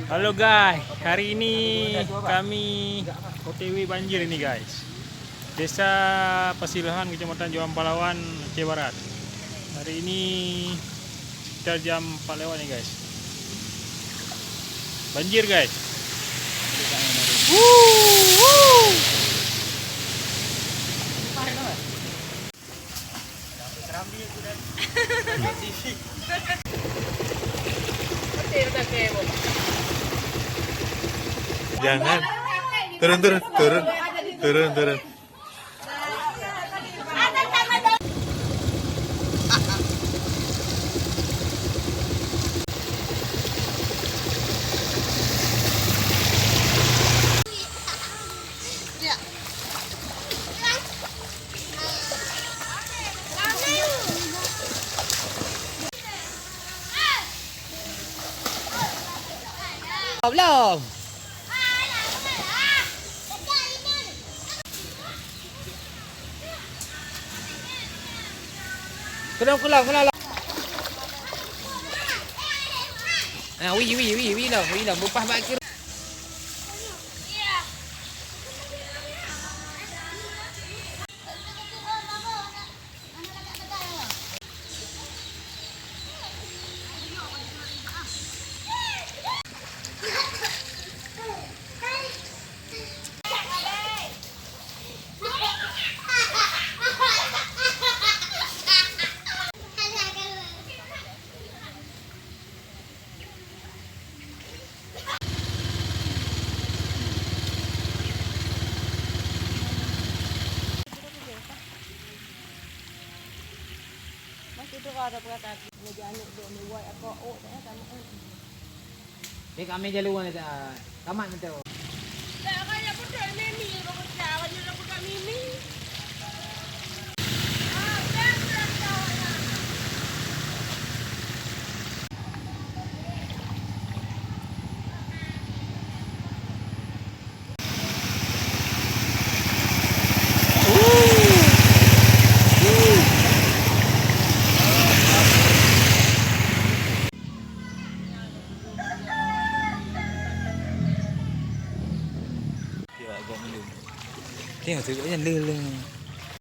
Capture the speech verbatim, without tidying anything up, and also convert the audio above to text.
Halo guys, hari ini kami O T W banjir ini guys. Desa Pasilahan, Kecamatan Joam Palawan, Aceh Barat. Hari ini sekitar jam empat lewat nih guys. Banjir guys. Wuh, wuh. Jangan. Turun, turun, turun. Turun, turun. Belum. Keulong, keulong, keulong. Ah, wi, wi, wi, wi lah, wi lah. Bupah bak kiri. Dek kami jalu ni dah. Tamat betul. Tengok tu, jangan lele.